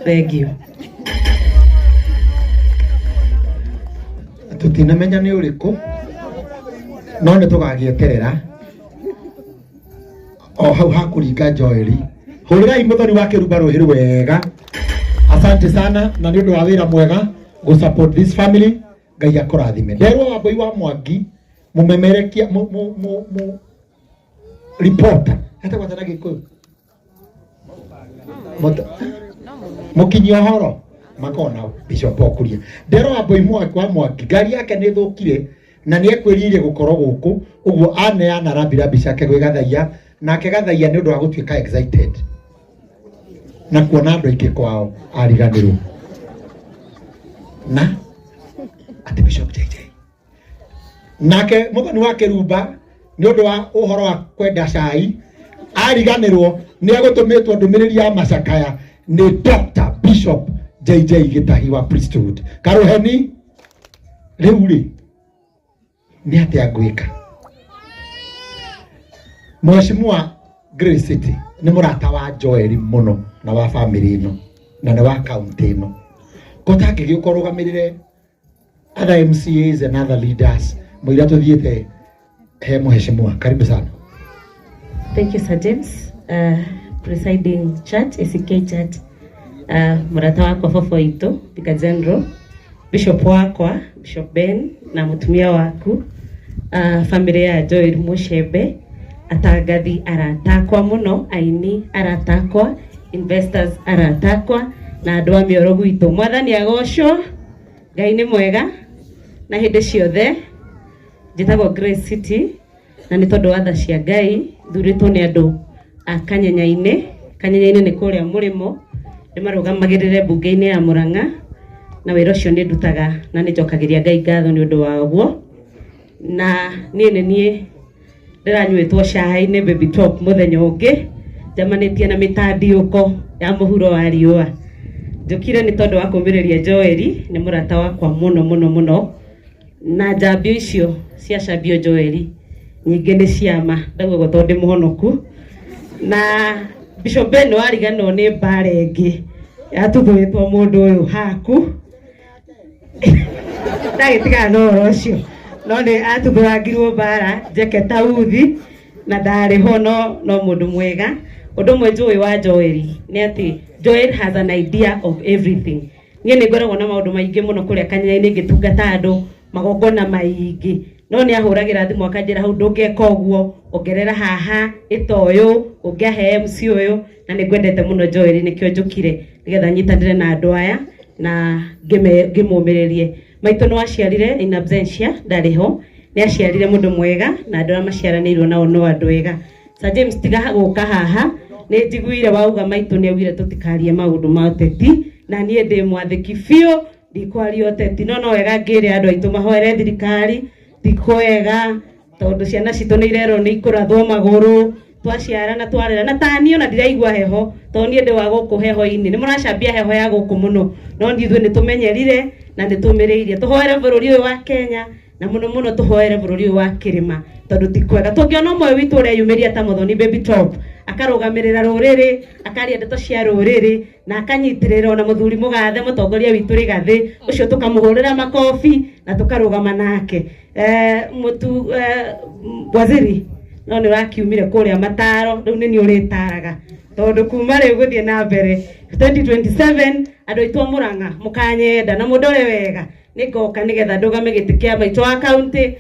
Thank you. Tũtinamenya nĩ ũrĩkũ no nĩ tũgagĩeterera o hau hakũringa Joeli. Hũrĩrai mũthoni wa Kĩrumba rũhĩ wega. Asante sana na nĩ ũndũ wa wĩra mwega gũ support this family. Ngai akũrathime. Nderwo Wambui wa Mwangi mũmemerekia mu mu mu mu reporter etagwo atĩa na Gĩkũyũ? Mũkinyia ũhoro makona Bishop Okuria. Nderwo Wambui wa Mwangi ngari yake nĩ ĩthũkire na nĩ ekwĩrirĩria gũkorwo gũkũ ũguo, aneana rambirambi ciake gwĩ Gathaiya, nake Gathaiya nĩ ũndũ wa gũtuĩka excited na kuona andũ aingĩ kwao ariganĩrwo na atĩ Bishop JJ nake mũthoni wa Kĩrumba nĩ ũndũ wa ũhoro wa kwenda cai ariganĩrwo nĩ egũtũmĩtwo ndũmĩrĩri ya macakaya nĩ Dr. Bishop JJ Gĩtahi wa Priesthood. Karũheni rĩu rĩ nĩ atĩa ngwĩka? Mheshimiwa Grace City nĩ mũrata wa Joel mũno na wa family ĩno na nĩ wa county ĩno, ko tangĩgĩũka ũrũgamĩrĩre other MCAs and other leaders mũira tũthiĩte he mheshimiwa. Karibu sana. Thank you, Sir James. Presiding Church, ACK Church, mũrata wakwa baba witũ, Vicar General, Bishop wakwa, Bishop Ben, na mũtumia waku, family ya Joel Mushembe, atangathi arata akwa mũno, aini arata akwa, investors arata akwa, na andũ a mĩoro gwitũ. Mwathani agocwo, Ngai nĩ mwega, na hĩndĩ ciothe. Njĩtagwo Grace City. Na nĩ tondũ wa tha cia Ngai thurĩtwo nĩ andũ a Kanyenya-inĩ. Kanyenya-inĩ nĩ kũrĩa mũrĩmo, nĩ marũgamagĩrĩre mbunge-inĩ ya Mũrang'a, na wĩra ũcio nĩ ndutaga na nĩ njokagĩria Ngai ngatho nĩ ũndũ wa ũguo. Na niĩ nĩ niĩ ndĩranyuĩtwo cai nĩ Baby Top mũthenya ũngĩ, njamanĩtie na mĩtandiũko ya mũhuro wa riũa. Njũkire nĩ tondũ wa kũmĩrĩria Joeli, nĩ mũrata wakwa mũno mũno mũno, na njambio icio ciacambio Joeli nyingĩ nĩ ciama, ndauga ũguo tondũ ndĩ mũhonoku. Na Bishop Ben nĩwariganĩrwo nĩ mbara ĩngĩ yatuthũrĩtwo mũndũ ũyũ haku ndagĩtigana na ũhoro ũcio no nĩ atuthũrangirwo mbara njeke ta uthi na ndarĩ ho no no mũndũ mwega. Ũndũ ũmwe njũĩ wa Joel nĩ atĩ Joel has an idea of everything. Niĩ nĩ ngoragwo na maũndũ maingĩ mũno kũrĩa kanitha-inĩ ngĩtungata andũ magongona maingĩ, no nĩ ahũragĩra thimũ akanjĩra hau ndũngĩka ũguo, ongerera haha, ĩta ũyũ, ũngĩahe MC ũyũ, na nĩ ngwendete mũno Joel, nĩkĩo njũkire nĩgetha nyitanĩre na andũ aya na ngĩmũmĩrĩrie. Maitũ nĩ waciarire in absentia, ndarĩ ho, nĩ aciarire mũndũ mwega na andũ arĩa maciaranĩirwo nao no andũ ega. Sir James tiga gũka haha, nĩ njiguire wauga maitũ nĩ augire tũtikarie maũndũ ma ũteti, na niĩ ndĩ mwathĩki biũ, ndikwaria ũteti, no no wega ngĩre andũ aitũ mahoere thirikari, ti kwega tondũ ciana citũ nĩ irerwo nĩ ikũrathwo magũrũ, twaciara na twarera, na ta niĩ ona ndiraigua heho, tondũ niĩ ndĩ wa gũkũ heho-inĩ, nĩ mũracambia heho ya gũkũ mũno, no niĩ ithuĩ nĩ tũmenyerire na nĩ tũmĩrĩirie. Tũhoere bũrũri ũyũ wa Kenya, na mũno mũno tũhoere bũrũri ũyũ wa kĩrĩma, tondũ ti kwega. Tũngĩona ũmwe witũ ũreyumĩria ta Muthoni Baby Top, akarũgamĩrĩra rũrĩrĩ, akaria ndeto cia rũrĩrĩ, na akanyitĩrĩra ona mũthuri mũgathe mũtongoria witũ Rigathĩ, ũcio tũkamũhũrĩra makobi na tũkarũgama nake. Mũtu waziri no nĩ ũrakiumire kũrĩa mataro, rĩu nĩ niĩ ũrĩtaraga, tondũ kuma rĩu gũthiĩ na mbere 2027 andũ aitũ a Mũrang'a mũkanyenda na mũndore wega, nĩ ngoka nĩgetha ndũgame gĩtĩ kĩa maitũ wa county,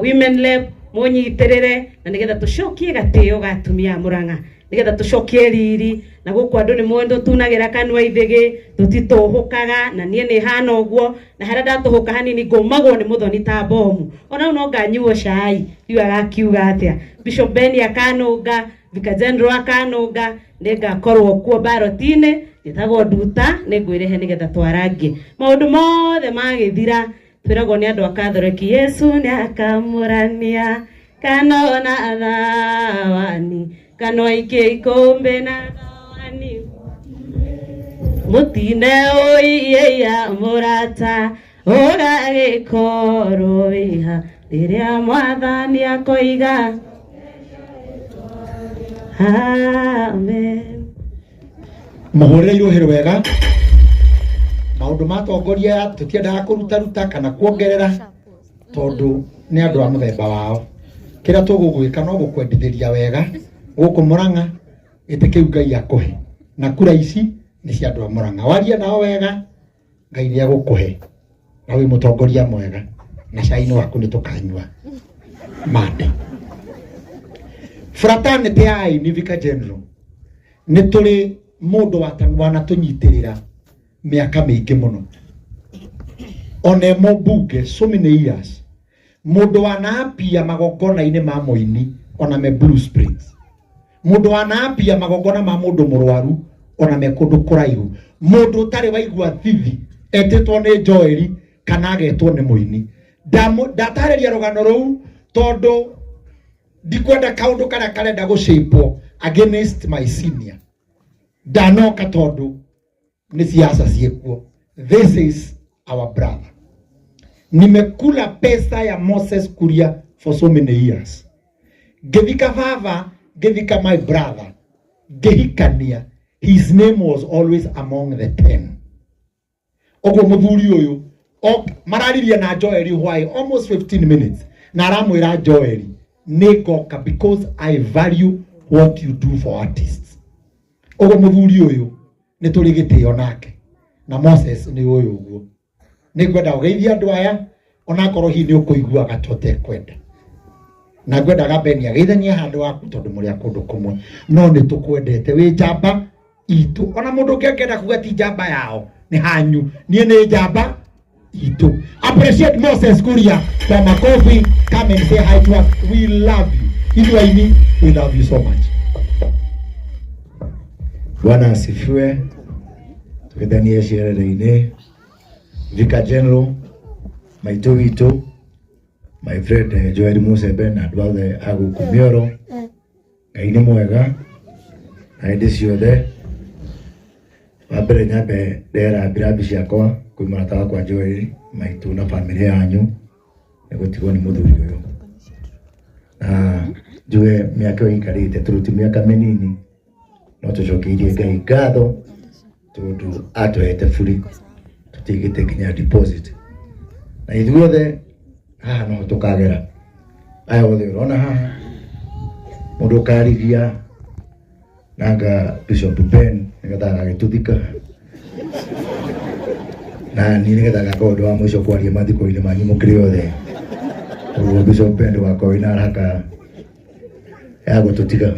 women rep, mũnyitĩrĩre na nĩgetha tũcokie gatĩo ga atumia a Mũrang'a, nĩgetha tũcokie riri, na gũkũ andũ nĩ mũĩ tũtunagĩra kanua ithĩgĩ, tũtitũhũkaga, na niĩ nĩ hana ũguo, na harĩa ndatũhũka hanini ngũmagwo nĩ Muthoni ta bomu, ona rĩu no nganyuo cai, ndiũĩ agakiuga atĩa. Bishop Ben akanũnga, Vicar General akanũnga, nĩ ngakorwo kuo baroti-inĩ, njĩtagwo Nduta, nĩ ngwĩrehe nĩgetha twarangie maũndũ mothe magĩthira. Twĩragwo nĩ andũ a Katholeki, Yesu nĩ akamũrania kano na thawani, kano aikie ikũmbĩ na thawani, mũtine ũiyeia mũrata ũgagĩkorwo wĩha rĩrĩa mwathani akoiga amen. Mũhũrĩre irũhĩro wega maũndũ ma atongoria aya tũtiendaga kũrutaruta kana kuongerera, tondũ nĩ andũ a mũthemba wao. Kĩrĩa tũgũgwĩka no gũkwendithĩria wega gũkũ Mũrang'a, gĩtĩ kĩu Ngai akũhe, na kura ici nĩ cia andũ a Mũrang'a. Waria nao wega, Ngai nĩ egũkũhe, na wĩ mũtongoria mwega, na cai-inĩ waku nĩ tũkanyua mande. Fraternity ya aini Vicar General nĩ tũrĩ mũndũ wanatũnyitĩrĩra mĩaka mĩingĩ mũno, ona emo mbunge so many years, mũndũ wanaapia magongona-inĩ ma mũini ona me Blue Springs, mũndũ wanaapia magongona ma mũndũ mũrwaru ona me kũndũ kũraihu, mũndũ ũtarĩ waigua thithi etĩtwo nĩ Joeli kana agetwo nĩ mũini. Ndatarĩria rũgano rũu tondũ ndikwenda kaũndũ karĩa karenda gũcĩpwo against my senior. Ndanoka tondũ nĩ siasa ciĩkuo. This is our brother. Nimekula pesa ya Moses Kuria for so many years. Ngĩthika baba, ngĩthika my brother, ngĩhikania, his name was always among the 10. Ũguo mũthuri ũyũ mararirie na Joeli why almost 15 minutes, na aramwĩra Joeli nĩ ngoka because I value what you do for artists. Ũguo mũthuri ũyũ nĩ tũrĩ gĩtĩo nake, na Moses nĩ ũyũ ũguo. Nĩ ngwenda ũgeithie andũ aya, onakorwo hihi nĩ ũkũiguaga ta ũtekwenda, na ngwendaga Ben ageithanie handũ haku tondũ mũrĩ a kũndũ kũmwe, no nĩ tũkwendete wĩ njamba itũ. Ona mũndũ ũngĩ angĩenda kuga ti njamba yao, nĩ hanyu, niĩ nĩ njamba. itũ. Appreciate Moses Kuria kwa makofi. Come and say hi to us. We love you. Ithuĩ aini, we love you so much. Bwana asifiwe. Tugethanie ciarere-inĩ. Vicar General maitũ witũ, my friend Joel Musembe na andũ othe a gũkũ Mĩoro. Ngai nĩ mwega na hĩndĩ ciothe. Wa mbere nyambe ndera rambirambi ciakwa kwĩ mũrata wakwa Joel maitũ na bamĩrĩ yanyu nĩ gũtigwo nĩ mũthuri ũyũ. Na njuge mĩaka ĩyo ĩikarĩte tondũ ti mĩaka mĩnini, no tũcokeirie Ngai ngatho tondũ atũhete buri tũtigĩte nginya deposit. Na ithuothe haha no tũkagera aya othe ũrona haha mũndũ ũkarigia nanga Bishop Ben nĩgetha agagĩtũthika na niĩ nĩgetha ngakorwo ndĩ wa mũico kwaria mathiko-inĩ manyu mũkĩrĩ othe. Ũguo Bishop Ben ndũgakorwo wĩna haraka ya gũtũtiga.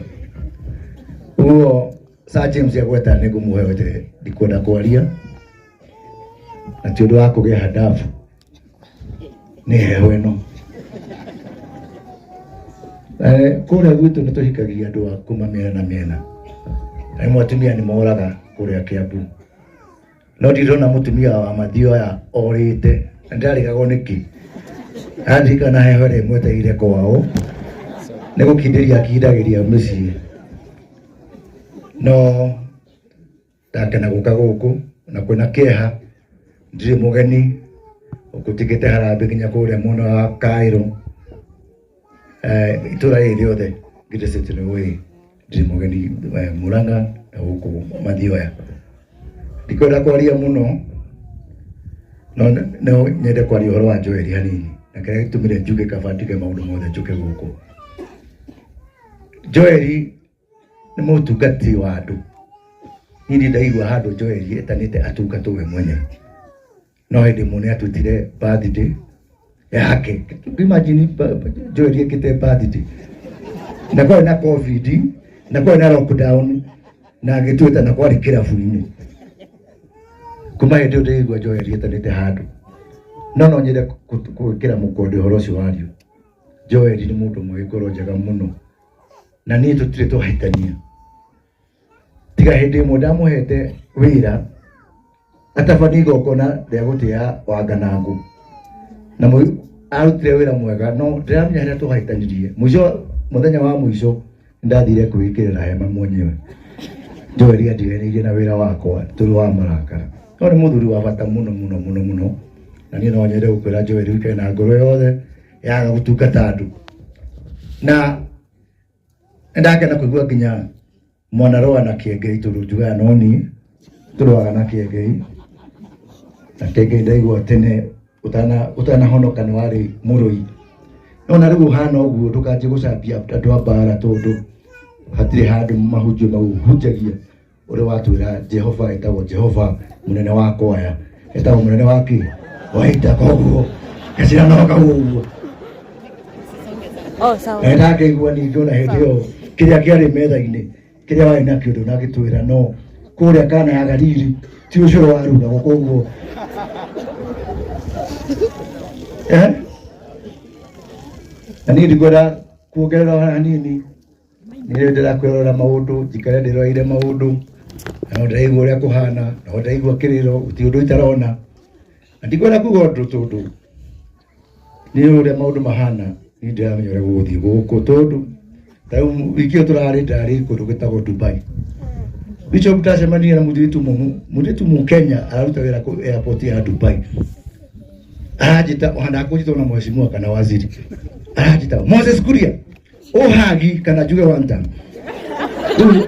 Ũguo Sir James agweta nĩ ngũmũhe wete ndikwenda kwaria na ti ũndũ wa kũgĩa handabu nĩ heho ĩno. Kũrĩa gwitũ nĩ tũhikagia andũ a kuma mĩena na mĩena, na rĩmwe atumia nĩ moraga kũrĩa Kiambu, no ndirona mũtumia wa Mathioya orĩte na ndĩrarigagwo nĩkĩ. Arandirikana heho ĩrĩa ĩmwetereire kwao nĩ gũkindĩria akindagĩria mĩciĩ, no ndakena gũka gũkũ na kwĩna kĩeha, ndirĩ mũgeni ũkũtigĩte harambĩ nginya kũrĩa mwena wa Cairo. Itũra rĩrĩ rĩothe ngĩte nĩ ũĩ ndirĩ mũgeni Murang'a na gũkũ Mathioya. Ndikwenda kwaria mũno no no nyende kwaria ũhoro wa Joel hanini na kĩrĩa gĩtũmire njuge kaba ndige maũndũ mothe njũke gũkũ. Joel nĩ mũtungati wa andũ. Niĩ ndirĩ ndaigua handũ Joel etanĩte atungatwo we mwenyewe, no hĩndĩ ĩmwe nĩ atwĩtire birthday yake. Imagine Joel ekĩte birthday na kwarĩ na COVID na kwarĩ na lockdown na agĩtwĩta na kwarĩ kĩrabu-inĩ. Kuma hĩndĩ ĩyo ndĩraigua Joel etanĩte handũ, no no nyende gwĩkĩra mũkonde ũhoro ũcio wario. Joel nĩ mũndũ ũmwe wĩ ngoro njega mũno na niĩ tũtirĩ twahĩtania tiga hĩndĩ ĩmwe ndamũhete wĩra atabanie igongona rĩa gũtĩa Wanganangũ na arutire wĩra mwega, no ndĩramenya harĩa twahĩtanirie. Mũico mũthenya wa mũico nĩndathire kwĩĩkĩrĩra hema mwenyewe. Joel andiganĩirie na wĩra wakwa tondũ wa marakara, no nĩ mũthuri wa bata mũno mũno mũno mũno, na niĩ no nyende gũkwĩra Joel ũikare na ngoro yothe yaga gũtungata andũ. Na nĩndakena kũigua nginya mwanarũa na Kĩengei, tondũ njugaga no niĩ tũrũaga na Kĩengei, na Kĩengei ndaigua tene ũtanahonoka nĩ warĩ mũrũi, no na rĩu ũhana ũguo ndũkanjie gũcambia andũ a mbara, tondũ hatirĩ handũ mahunjio maũhunjagia ũrĩa watwĩra Jehova etagwo Jehova mũnene wa kwaya, etagwo mũnene wa kĩ wa ita, koguo gacira no kau ũguo. Oh, sawa. Na ndakĩigua ningĩ ona hĩndĩ ĩyo kĩrĩa kĩarĩ metha-inĩ kĩrĩa warĩ nakĩo ndũnagĩtwĩra, no kũrĩa Kana ya Galili ti ũcũrũ warugagwo, koguo na niĩ ndikwenda kuongerera ona hanini. Niĩ ndĩrakwĩrorera maũndũ, njikare ndĩroreire maũndũ na no ndĩraigua ũrĩa kũhana, no ndĩraigua kĩrĩro, gũtirĩ ũndũ itarona, na ndikwenda kuga ũndũ tondũ nĩ ũrĩa maũndũ mahana. Niĩ ndiramenya ũrĩa gũgũthiĩ gũkũ, tondũ ta rĩu wiki ĩyo tũrarĩ ndarĩ kũndũ gwĩtagwo Dubai. Bishop ndacemania na mũirĩtu mũirĩtu Mũkenya araruta wĩra kũ airport ya Dubai, aranjĩta ona ndakũnjĩta ona mheshimiwa kana waziri, aranjĩta Moses Kuria ũhagi kana njuge one time. Rĩu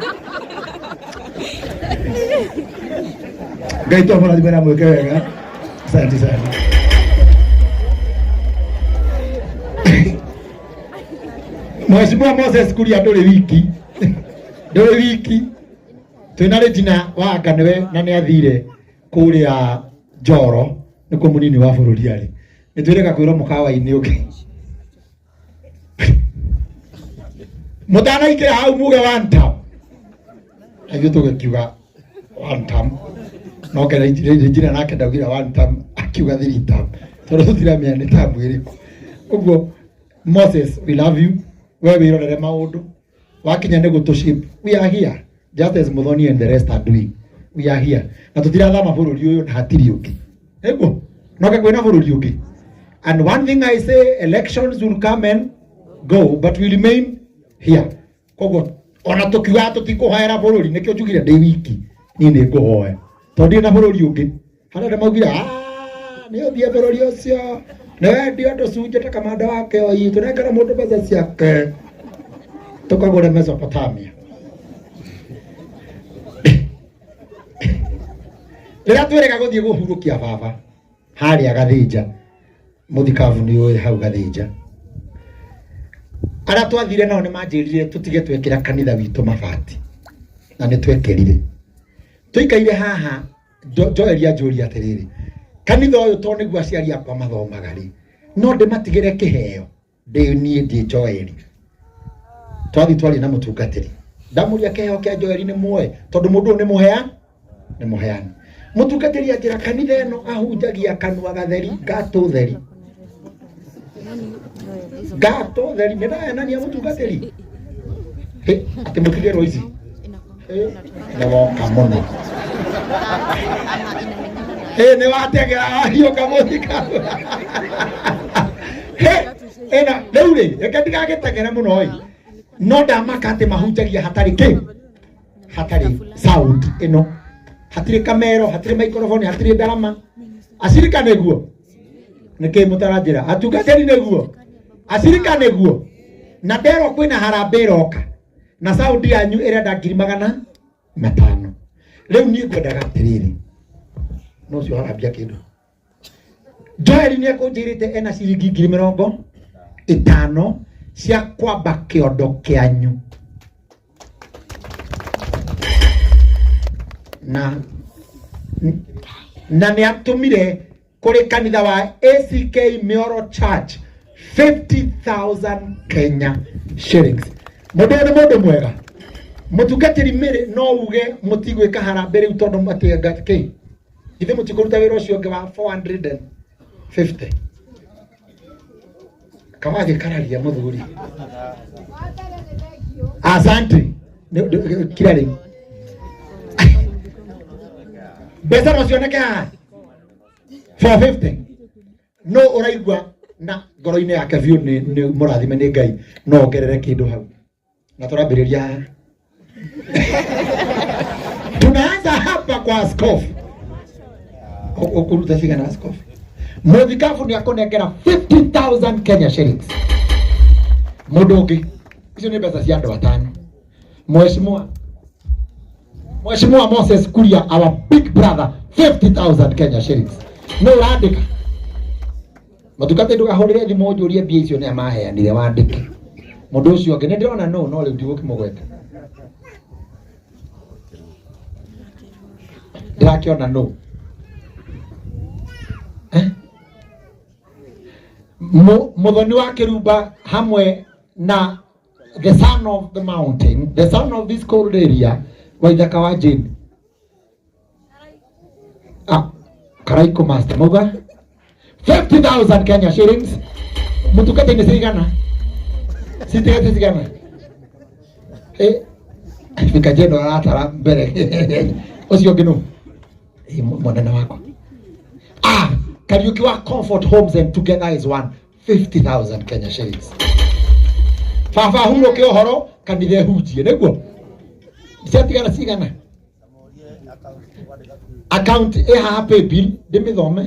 Ngai twamũrathime na mwĩke wega. Asante sana. Mheshimiwa Moses Kuria ndũrĩ wiki, ndũrĩ wiki. Twĩna Regina wa anga nĩwe na nĩ athire kũrĩa Njoro nĩkuo mũnini wa bũrũri arĩ. Nĩ twĩrĩga kwĩrwo mũkawa-inĩ ũngĩ mũtanaingĩra hau muge one time, na ithuĩ tũgĩkiuga one time, no Regina nake ndaugire one time. Tũrakiuga three term tondũ tũtiramenya nĩ term ĩrĩkũ. Ũguo Moses, we love you. We wĩrorere maũndũ wakinya nĩ gũtũ shape. We are here just as Muthoni and the rest are doing. We are here na tũtirathama bũrũri ũyũ na hatirĩ ũngĩ nĩguo noke kwĩna bũrũri ũngĩ. And one thing I say, elections will come and go, but we remain here. Koguo ona tukiugaga tũtikũhoera bũrũri, nĩkĩo njugire ndĩ wiki niĩ nĩ ngũhoya tondũ ndirĩ na bũrũri ũngĩ. Harĩa andũ maugire, "Ah, nĩ ũthiĩ bũrũri ũcio nĩwendio tũcunjĩ ta kamanda wake oi tũnengere mũndũ mbeca ciake tũkagũre Mesopotamia." Rĩrĩa twĩrĩga gũthiĩ kũhurũkia baba harĩa Gathĩnja, mũthikabu nĩ ũĩ hau Gathĩnja, arĩa twathire nao nĩ manjĩrire tũtige twekĩra kanitha witũ mabati, na nĩ twekĩrire. Tũikaire haha, Joel anjũria atĩrĩrĩ, kanitha ũyũ to nĩguo aciari akwa mathomaga rĩ, no ndĩmatigĩre kĩheo ndĩ niĩ ndĩ Joel. Twathi twaria na mũtungatĩri, ndamũria kĩheo kĩa Joel nĩ muoe, tondũ mũndũ ũyũ nĩ mũhea nĩ mũheani. Mũtungatĩri anjĩra kanitha ĩno ahunjagia kanua gatheri ngatũ theri ngatũ theri. Nĩ ndahenania mũtungatĩri? Hĩ, atĩ mũtigĩrwo ici. Hĩ, nĩ woka mũno. Hĩ, nĩ wategera wahiũka mũthika. Hĩ, ĩna rĩu rĩ, reke ndigagĩteng'ere mũno ĩ, no ndamaka atĩ mahunjagia hatarĩ kĩ, hatarĩ sound ĩno, hatirĩ kamero, hatirĩ microphone, hatirĩ ndarama. Acirika nĩguo nĩkĩ mũtaranjĩra atungatĩri nĩguo acirika nĩguo na nderwo kwĩna harambĩ ĩroka na sound yanyu ĩrenda 500,000. Rĩu niĩ ngwendaga atĩrĩrĩ, no ũcio harambia kĩndũ Joel nĩ ekũnjĩrĩte ena ciringi 50,000 cia kwamba kĩondo kĩanyu na nĩ atũmire kũrĩ kanitha wa ACK Mioro Church 50,000 Kenya shillings. Mũndũ ũyũ nĩ mũndũ mwega. Mũtungatĩri Mary, no uge mũtigwĩka harambĩ rĩu tondũ matienga kĩ githĩ mũtikũruta wĩra ũcio ũngĩ wa 450 kawagĩkararia mũthuri. Asante. Kira rĩu mbeca no cioneke haha 450 no ũraigua na ngoro-inĩ yake biũ nĩ mũrathime nĩ Ngai, no ongerere kĩndũ hau na tũrambĩrĩria haha. Tunaanza hapa kwa askofu. Ũkũruta cigana askofu? Mũthikabu nĩ akũnengera 50,000 Kenya shillings. Mũndũ ũngĩ, icio nĩ mbeca cia andũ atano. Mheshimiwa Moses Kuria, our big brother, 50,000 Kenya shillings. No ũrandĩka matukate, ndũgahũrĩre thimũ ũnjũrie mbia icio nĩ amaheanire, wandĩke. Mũndũ ũcio ũngĩ nĩ ndĩrona no no rĩu ndigũkĩmũgweta, ndĩrakĩona no. Eh? Mũthoni wa Kĩrumba hamwe na the son of the mountain, the son of this cold area, Waithaka wa Jane. Ah, Karaiko Master mauga 50,000 Kenya shillings. Mutukate ni cigana? Citigate cigana? Eh, Vikajeno aratara mbere. Ũcio ũngĩ nũ? Eh, mwanene wakwa. Ah, Kariuki wa Comfort Homes and Together is One, 50,000 Kenya shillings. Baba hurũke ũhoro kanitha ĩhunjie nĩguo ciatigara cigana account ĩ haha paybill ndĩmĩthome.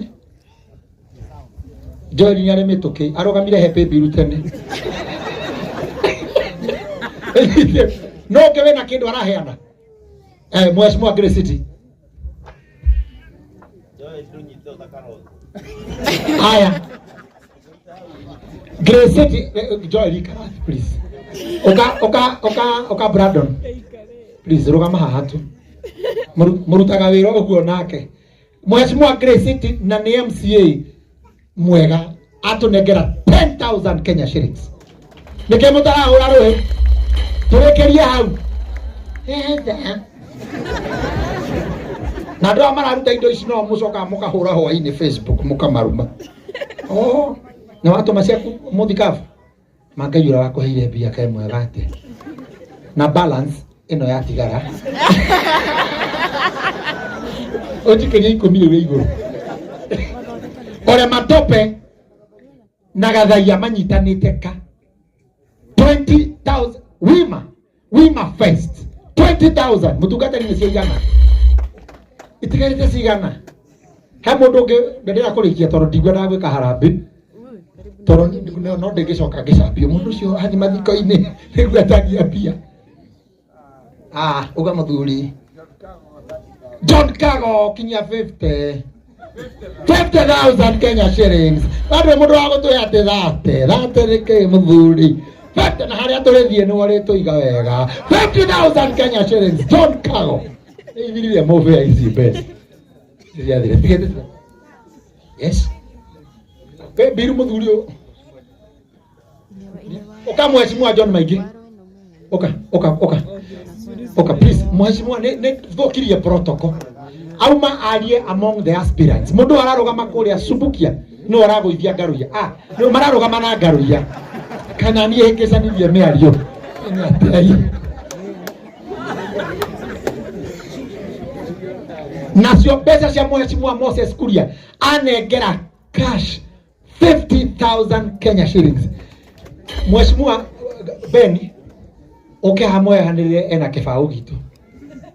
Joel nĩ arĩ mĩtũkĩ arũgamire he paybill tene no ũngĩ wĩna kĩndũ araheana. Eh, Mheshimiwa Grey City. Haya. Grey City, Joel ikara please. Oka oka oka oka Brandon. Please rũgama haha tu. Mũrutaga wĩra ũguo nake. Mheshimiwa Grey City na nĩ MCA mwega atũnengera 10,000 Kenya shillings. Nĩkĩ mũtarahũra rũĩ? Tũrĩkĩrie hau. Etha. Na andå aya mararuta indo ici no mũcokaga mũkahũra hwainĩ Facebook mũkamaruma. Oh, nĩ watũma ciaku mũthikabu mangai ũrĩa wakũheire mbia kaĩ mwega atĩ na balance ĩno yatigara ũnjikĩrie ikũmi rĩu igũrũ. Ole Matope na Gathaiya manyitanĩte ka 20,000 wima wima first 20,000 mũtungatĩri nĩ cigana itigarĩte cigana? He mũndũ ũngĩ ndĩrenda kũrĩkia tondũ ndingwendaga gwĩka harambĩ tondũ no ndĩngĩcoka ngĩcambio mũndũ ũcio athiĩ mathiko-inĩ nĩguo atagia mbia. Ah, uga mũthuri John Kago kinyia 50 50,000 Kenya shillings. Andũ mũndũ wa gũtwĩra atĩ thate thate nĩ kĩ mũthuri 50 na harĩa tũrĩthiĩ nĩ warĩtũiga wega 50,000 Kenya shillings John Kago. Nĩ ithirire mũbĩa ici mbeca ciathire tigĩte. Yes. Mbiru mũthuri ũyũ uka mheshimiwa John Maingĩ, uka uka uka uka please mheshimiwa, nĩ nĩ thũkirie protocol auma arie among the aspirants. Mũndũ ararũgama kũrĩa Subukia nĩ aragũithia ngaruia, ah nĩ mararũgama na ngaruia kana niĩ hĩngĩcanirie mĩario nĩ atĩa nacio mbeca cia mheshimiwa Moses Kuria anengera cash 50,000 Kenya shillings. Mheshimiwa Ben, uke hamwe hanire ena kibao gitu.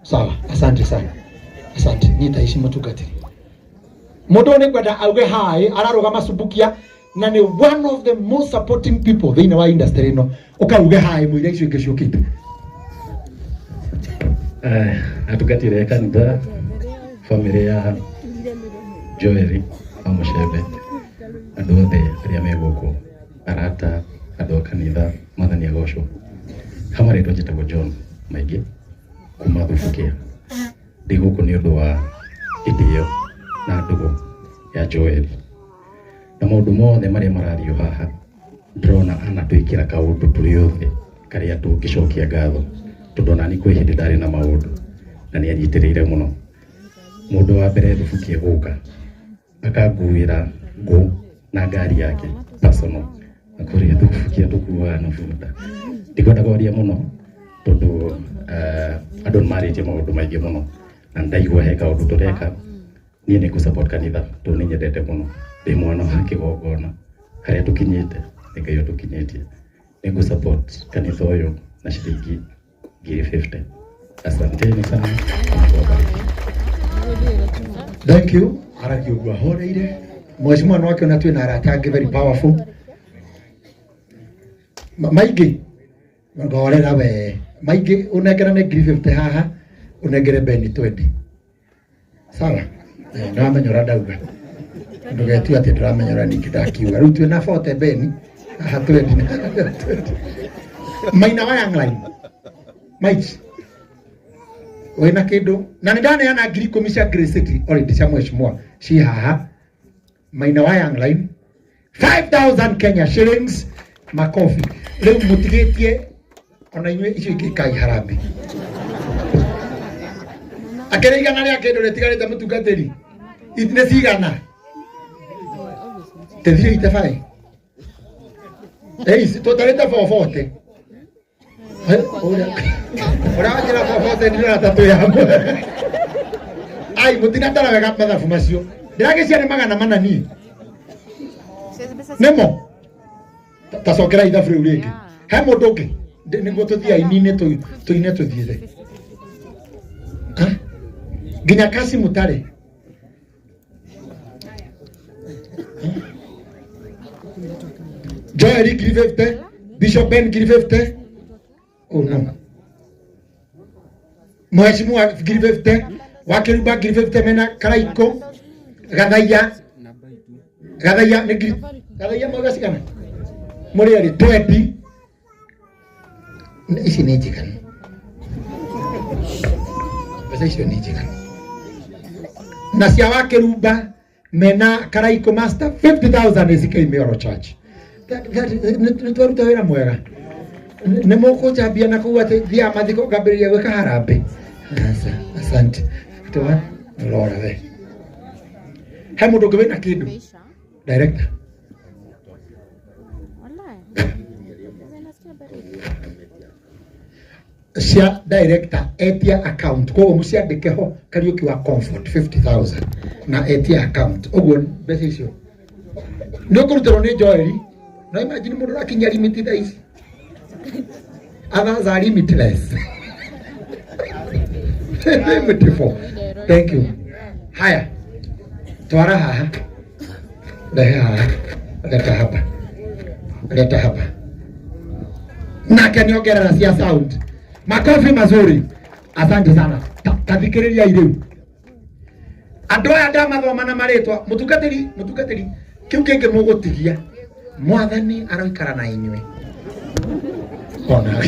Sawa, asante sana. Asante. Nyita ici mutungatiri. Mundu nĩ ngwenda auge hi ararũgama Subukia na nĩ one of the most supporting people thĩinĩ wa industry ĩno. Ũkauge hi mũira icio ingĩ ciũkĩte. Atungatĩri a kanitha, bamĩrĩ ya Joel wa Mũcembe, andũ othe arĩa me gũkũ, arata, andũ a kanitha, Mwathani agocwo. Ha marĩtwa njĩtagwo John Maingĩ kuma Thubukia. Ndĩ gũkũ nĩ ũndũ wa gĩtĩo na ndũgũ ya Joel na maũndũ mothe marĩa marario haha ndĩrona anatwĩkĩra kaũndũ tũrĩ othe karĩa tũngĩcokia ngatho tondũ onani kwĩ hĩndĩ ndarĩ na maũndũ na nĩ anyitĩrĩire mũno. Mũndũ wa mbere Thubukia gũka akanguĩra ngũ na ngari yake personal na kũrĩa Thubukia tũkuaga na bunda. Ndikwenda kwaria mũno tondũ andũ nĩ marĩtie maũndũ maingĩ mũno na ndaigua he kaũndũ tũreka. Niĩ nĩ ngũ-support kanitha tondũ nĩ nyendete mũno, ndĩ mwana wa kĩgongona, harĩa tũkinyĩte nĩ Ngai ũtũkinyĩtie. Nĩ ngũ-support kanitha ũyũ na ciringi 50,000. Asanteni sana na Mungu awabariki. Thank you. Aragia ũguo ahoreire. Mheshimiwa no akĩona twĩna arata angĩ very powerful. Maingĩ ngorera we maingĩ ũnengerane 50,000 haha ũnengere Beni 20. Sawa? Ndĩramenya ũrĩa ndauga. Ndũgetue atĩ ndĩramenya ũrĩa ningĩ ndakiuga. Rĩu twĩna 40 Beni haha 20. Maina wa Young Line. Mike. Wĩna kĩndũ na nĩ ndaneana 10,000 cia Grace City already cia mheshimiwa ci haha. Maina wa Young Line 5000 Kenya shillings makofi. Rĩu mũtigĩtie ona inyuĩ icio ingĩ kai harambĩ. Akĩrĩ igana rĩa kĩndũ rĩtigarĩte mũtungatĩri. Nĩ cigana? Tĩthiĩ itabaĩ. Ei, tũtarĩte 440. Ũrĩa wanjĩra 440 ndĩrona ta twĩ hamwe. Ai, mũtinatara wega mathabu macio. Ndĩragĩcia nĩ 400 niĩ. Nĩmo? Tacokera ithabu rĩu rĩngĩ. He mũndũ ũngĩ nĩguo tũthiĩ aini-inĩ tũine tũthiĩte. Nginya kasi mũtarĩ. Joel 50,000, Bishop Ben 50,000. Oh no. Mheshimiwa 50,000, Wakiruba 50,000 mena Karaiko, Gathaiya, Gathaiya nĩ ngiri, Gathaiya mauga cigana? Mũrĩ erĩ 20. Ici nĩ njiganu. Mbeca icio nĩ njiganu. Na cia Wakĩrumba mena Karaiko Master 50,000 ACK Mioro Church. Nĩ twaruta wĩra mwega. Nĩ mũkũnjambia na kũu atĩ thiaga mathiko ngambĩrĩria gwĩka harambĩ. Asante. Nĩ ũrora we he mũndũ ũngĩ wĩna kĩndũ director cia director etia account koguo muciandĩke ho Kariũki wa Comfort 50000 na etia account ũguo mbeca icio nĩ ũkũrutĩrwo nĩ Joeli no imagine mũndũ ũrakinyia limit thaa ici others are limitless beautiful thank you haya twara haha rehe haha leta hapa leta hapa nake niongerera cia sound makofi mazuri asante sana tathikĩrĩriai rĩu andũ aya ndamathoma na marĩtwa mũtungatĩri mũtungatĩri kĩu kĩngĩ mũgũtigia mwathani aroikara na inyuĩ ona